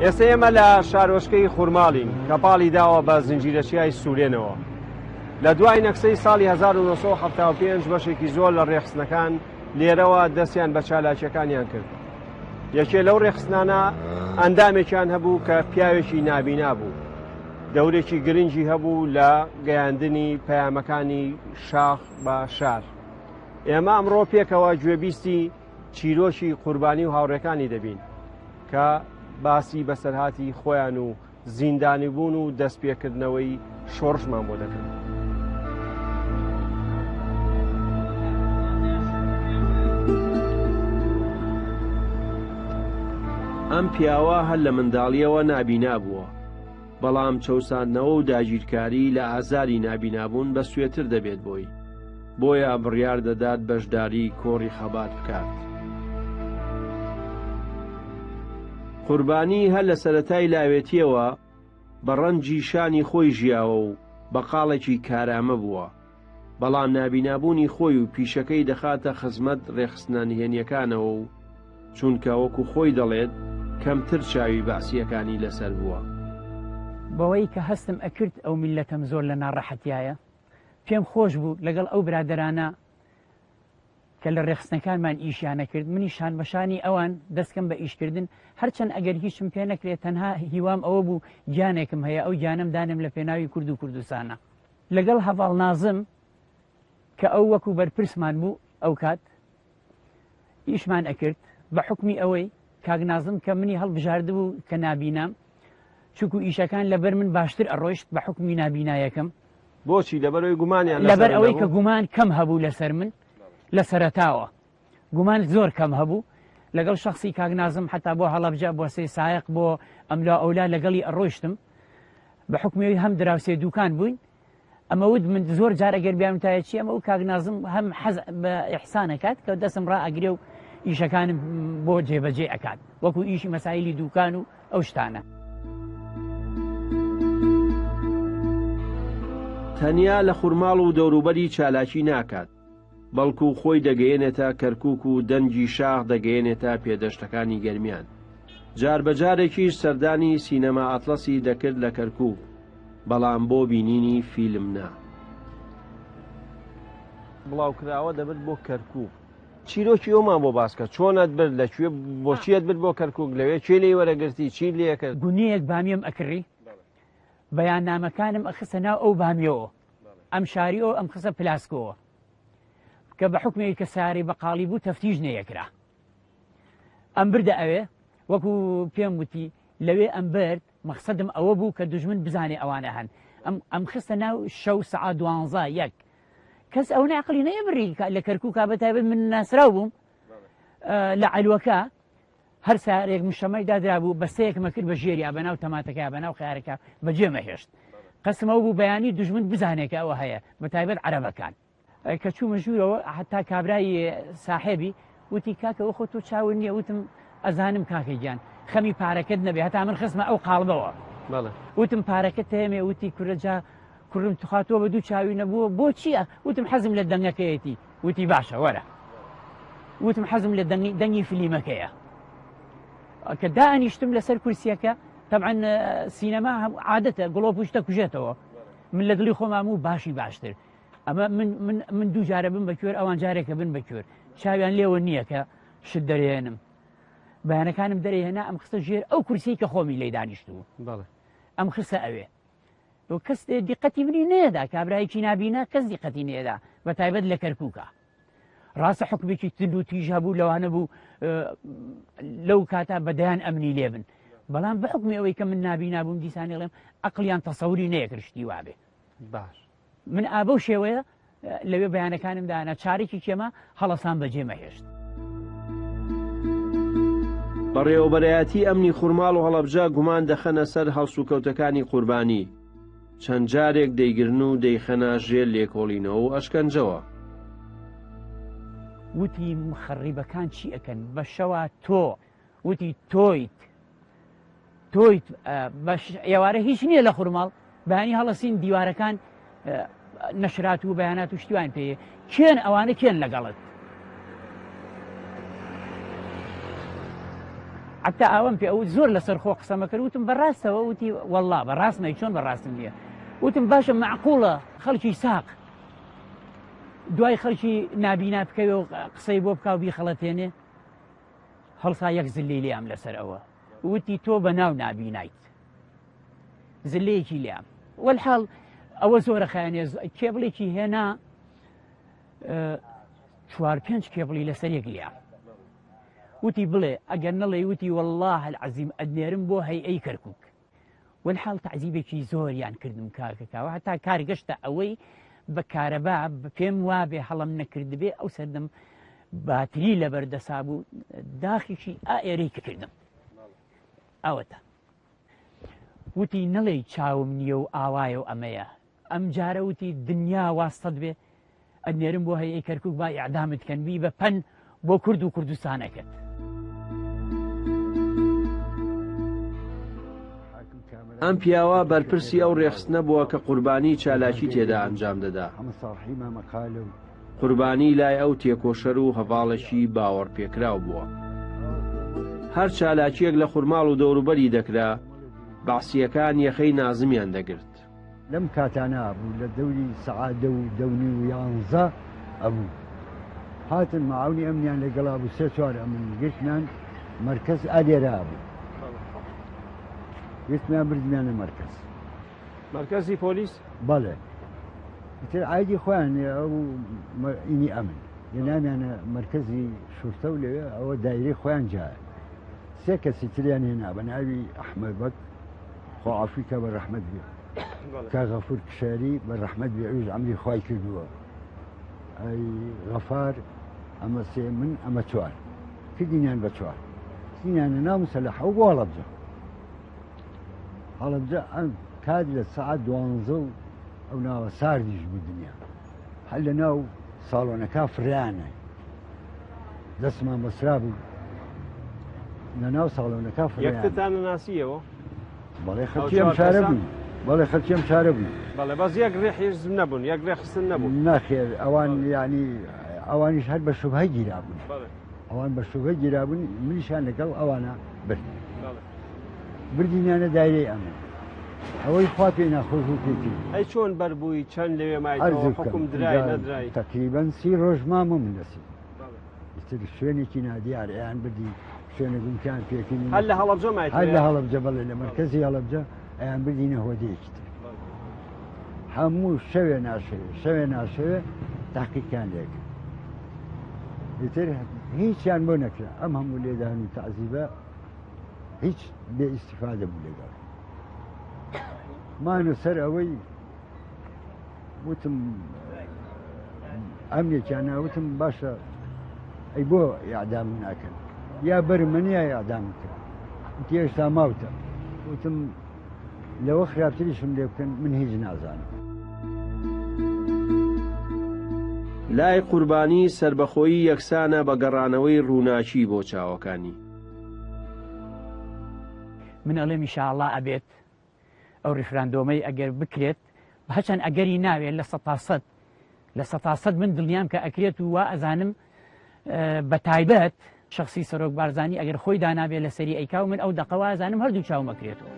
ئێستا ئێمە لە شارۆچکەی خورماڵین کە پاڵی داوە بە زنجیرە چیای سوورێنەوە. لە دوای نەکسەی ساڵی 1975 بەشێکی زۆر لە ڕێخستنەکان لێرەوە دەستیان بە چالاکیەکانیان کرد. یەکێ لەو ڕێخستنانە ئەندامێکیان هەبوو کە پیاوێکی نابینا بوو. دەورێکی گرنگی هەبوو لە گەیاندنی پەیامەکانی شاخ بە شار. ئێمە ئەمڕۆ پێکەوە گوێبیستی چیرۆکی قوربانی و هاوڕێکانی دەبین کە باسی بەسەرهاتی خۆیان و زیندانی بوون و دەستپێکردنەوەی شۆڕشمان بۆ دەکەن. ئەم پیاوە هەر لە منداڵیەوە نابینا بووە، بەڵام چەوساندنەوە و داگیرکاری لە ئازاری نابینابوون بەسوێتر دەبێت بۆی، بۆیە بڕیار دەدات بەشداری کۆڕی خەبات بکات. قوربانی هەر لە سەرەتای لاوێتیەوە بە ڕەنجی شانی خۆی ژیاوە و بەقاڵێکی کارامە بووە، بەڵام نابینابوونی خۆی و پیشەکەی دەخاتە خزمەت ڕێکخستنە نهێنیەکانەوە و چونکە وەکو خۆی دەڵێت کەمتر چاوی بەعسیەکانی لەسەر بووە. بەوەی کە هەستم ئەکرد ئەو میللەتەم زۆر لە ناڕەحەتیایە پێم خۆش بوو لەگەڵ ئەو برادەرانە کە لە ڕێکخستنەکانمان ئیشیان ئەکرد منیش شانبەشانی ئەوان دەستکەم بە ئیشکردن هەرچەند ئەگەر هیچم پێ نەکرێت تەنها هیوام ئەوە بوو گیانێکم هەیە ئەو گیانەم دانێم لە پێناوی کورد و کوردستانە. لەگەڵ هەڤاڵ نازم کە ئەو وەکو بەرپرسمان بوو ئەو کات ئیشمان ئەکرد بە حکمی ئەوەی کاک نازم کە منی هەڵبژاردبوو کە نابینام چونکو ئیشەکان لەبەر من باشتر ئەڕۆیشت بە حکمی نابینایەکەم. بۆچی؟ لەبەرئەوەی گومانیان لەسەر لەبەر ئەوەی کە گومان کەم هەبوو لەسەر من لە سەرەتاوە گومان زۆر کەم هەبوو لەگەڵ شخصی کاک نازم حتا بۆ هەڵەبجە بۆ سێ سایق بۆ ئەملا ئەولا لەگەڵی ئەڕۆیشتم بە حکمی هەم دراوسێ دوکان بووین ئەمە وت من زۆر جار ئەگەر بیانوتایە چی ئەمە و کاک نازم هەم حەز بە ئیحسانەکات کە دەستم ڕائەگرێ و ئیشەکانم بۆ جێبەجێ ئەکات وەکو ئیشی مەسایلی دوکان و ئەو شتانە. تەنیا لە خورماڵ و دەوروبەری چالاکی ناکات، بەڵکو خۆی دەگەیەنێتە کەرکوک و دەنگی شاخ دەگەیەنێتە پێدەشتەکانی گەرمیان. جاربەجارێکیش سەردانی سینەما ئەتڵەسی دەکرد لە کەرکوک، بەڵام بۆ بینینی فیلم نا. بڵاوکراوە دەبرد بۆ کەرکوک. چیرۆکی ئەومان بۆ باس کە چۆنت برد لە کوێ بۆچیت برد بۆ کەرکوک لەوێ کێ لێی وەرەگرتی چیت لێ کرد؟ گونیەک بامیەم ئەکڕی بەیاننامەکانم ئەخستە ناو ئەو بامیەوە ئەم شاری ئەو ئەم خستە پلاسکۆوە کە بە حکمێک کە ساری بەقاڵی بوو تەفتیش نەیەکرا ئەم بردە ئەوێ وەکو پێم وتی لەوێ ئەم برد مەخسەدم ئەوە بوو کە دژمن بزانێ ئەوانە هەن ئەم ئەم خستە ناو شەو سەعات دوانزە یەک کەس ئەو ناقلی نەیبڕی لە کەرکووکا بە تایبەت من ناسراو بووم لە عەلوەکە هەر سارێک مشەمەی دادرابوو بەسەیەکمە کرد بە ژێریا بەناو تەماتەکە بەناو خیارەکە بەجێ مەهێشت قەسمەوە بوو بەیانی دوژمن بزانێکە ئەوە هەیە بە تایبەت عەرەبەکان کە چوومە ژوورەوە حتا کابرای ساحێبی وتی کاکە وەخۆ تۆ چاوت نییە وتم ئەزانم کاکە گیان خەمی پارەکەت نەبێ هەتا من خستمە ئەو قاڵبەوە وتم پارەکەت تێمێ وتی کورە جا کوڕم توخوا تۆ بە دوو چاوی نەبووە بۆ چییە وتم حەزم لە دەنگەکەیەتی وتی باشە وەرە وتم حەزم لە دەنگی دەنگی فلیمەکەیە کە دانیشتم لەسەر کورسیەکە طبعا سینەما عادەتە گڵۆپ شتە کوژێتەوە من لە دڵی خۆمام و باشی باشتر ئەمە من من من دوو جارە بم بە کوێر ئەوان جارێکە بن بە کوێر چاویان لێوە نییە کە شت دەرێنم بەیانەکانم دەرێهێنا ئەم خستە ژێر ئەو کورسی کە خۆمی لی دانیشتبوو ئەم خستە ئەوێ و کەس دیقەتی منی نەیەدا کابرایەکی نابینا کەس دیقەتی نێدا بە تایبەت لە کەرکووکە ڕاستە حکومێکی تند و تیژ هەبوو لەوانە بوو لەو کاتا بەدەیان ئەمنی لێبن بەڵام بە حکمی ئەوەی کە من نابینا بووم دیسانی ڵێم ئەقلیان تەسەوری نەیەکرد شتی وابێ باش من ئابەو شێوەیە لەوێ بەیانەکانم دانا چارێکی کێمە هەڵەسان بەجێ مەهێشت. بەڕێوەبەرایەتی ئەمنی خورماڵ و هەڵەبجە گومان دەخەنە سەر هەڵسوکەوتەکانی قوربانی، چەند جارێک دەیگرن و دەیخەنە ژێر لێکۆڵینەوە و ئەشکەنجەوە. وتی مخەڕیبەکان چی ئەکەن بە شەوا تۆ وتی تۆیت تۆیت بەش ئێوارە هیچ نییە لە خورماڵ بەیانی هەڵەسین دیوارەکان نەشرات و بەیانات و شتیوان پێ کێن ئەوانە کێن لەگەڵت. حتا ئاوم پێ ئەو زۆر لەسەر خۆ قسەمە کرد، وتم بەڕاستەوە؟ وتی والله بەڕاستمە، چۆن بەڕاستم نییە؟ وتم باشە معقوڵە خەڵکی ساق دوای خەڵکی نابینا بکەوێ و قسەی بۆ بکا و بیخەڵەتێنێ؟ هەڵسا یەک زلی لێیام لەسەر ئەوە، وتی تۆ بە ناو نابینایت، زلەیەکی لێیام. وەلحاڵ ئەوە زۆرە خایەنێ، کێبڵێکی هێنا چوار پێنج کێبڵی لەسەر یەک لێیام، وتی بڵێ ئەگەر نەڵێ، وتی والله العظیم ئەدنێرم بۆ هەیئەی کەرکک. والحاڵ تەعزیبێکی زۆریان کردم کاکە کاوە، هەتا کار گەشتە ئەوەی بە کارەبا، پێم وابێ هەڵم نەکردبێ ئەو سەردەم باتری لەبەر دەسا بوو، داخیشی ئائێرەی کردم. ئەوەتە وتی نەڵێی چاوم نییە و ئاوایە و ئەمەیە. ئەم جارە وتی دنیا واستەت بێ ئەنێرم بۆ هەیئەی کەرکک با ئیعدامت کەن، بی بە پەن بۆ کورد و کوردستانەکەت. ئەم پیاوە بەرپرسی ئەو ڕێخستنە بووە کە قوربانی چالاکی تێدا ئەنجام دەدا. قوربانی لای ئەو تێکۆشەر و هەڤاڵێکی باوەڕپێکراو بووە. هەر چالاکییەک لە خورماڵ و دەوروبەری دەکرا، بەعسییەکان یەخەی نازمیان دەگرت. لەم کاتانە ئەبوو لە دەوری سەعات دە و دە و نیو و یانزە ئەبوو. هاتن معاونی ئەمنیان لەگەڵا بوو، سێ چوار ئەمن گرتمان مەرکەز ئا لێرە ئەبوو. گرتمان بردمیانە مەرکەز. مەرکەزی پۆلیس؟ بەڵێ. ئیتر عایدی خۆیان ئەو ئینی ئەمن. لە نامیانە مەرکەزی شورتە و لەوێ ئەوە دایرەی خۆیان جایە. سێ کەسی تریان هێنا بە ناوی ئەحمەد بەگ، خوا عەفوی کا بە ڕەحمەت بێ، کا غەفور کشاری بە ڕەحمەت بێ، ئەویش عەمری خوای کردووە. ئەی غەفار ئەمە سێ من ئەمە چوار کردینیان بە چوار کردینیانە ناو مسەلەحە و بۆ هەڵەبجە. هەڵەبجە ئەم کات لە سەعات دوانزە و ئەو ناوە ساردیش بوو دنیا، هەر لە ناو ساڵۆنەکە فریانە دەستمان بەسرا بوو لە ناو ساڵۆنەکە فریان. یەکترتان ناسیەوە؟ بەڵێ خەڵکی ئەم شارە بووین. بەڵێ خەڵکی ئەم شارە بووین. بەڵێ بەس یەک ڕێ حیزب نەبوون، یەک ڕێکخستن نەبوون. نەخێر ئەوان یعنی ئەوانیش هەر بە شوبهە گیرابوون. ئەوان بە شوبهە گیرابوون، منیشیان لەگەڵ ئەوانە برد. بردینیانە دایرەی ئەمن. ئەوەی خوا پێی ناخۆش بوو پێی کرد. ئەی چۆن بەربووی، چەند لەوێ مایتەوە، حوکم درای نەدرای؟ تەقریبەن 30 ڕۆژ مامە من لە سجن. ئیتر شوێنێکی نادیار ئەیان بردی شوێنە گومکیان پێکردین. هەر لە هەڵەبجە مایتەوە؟ هەر لە هەڵەبجە بەڵێ، لە مەرکەزی هەڵەبجە ئەیان بردینە هۆدەیەکی تر. هەموو شەوێ ناشەوێ شەوێ ناشەوێ تاقیکیان لێکرد. ئیتر هیچیان بۆ نەکرا، ئەم هەموو لێدان و تەعزیبە هیچ بێ ئیسیفادە بوو لەگەڵ مانە سەر ئەوەی وتم ئەمنێکیان ناوتم باشە ئەی بۆ یادام ناکەن یا بەرمە یا یادام کرد وتی هێشتا ماوتە. وتم لەوە خراپتریشم لێ بکەن من هیچ نازانم. لای قوربانی سەربەخۆیی یەکسانە بە گەڕانەوەی ڕووناکی بۆ چاوەکانی. من ئەڵێم ئیشاڵا ئەبێت ئەو ڕیفراندۆمەی ئەگەر بکرێت، هەچەند ئەگەری ناوێت لە 100%، لە 100% من دڵنیام کە ئەکرێت و وا ئەزانم بە تایبەت شخصی سەرۆک بارزانی ئەگەر خۆی دانابێت لەسەری ئەیکا و من ئەو دەقەوە ئەزانم هەردوو چاوم ئەکرێتەوە.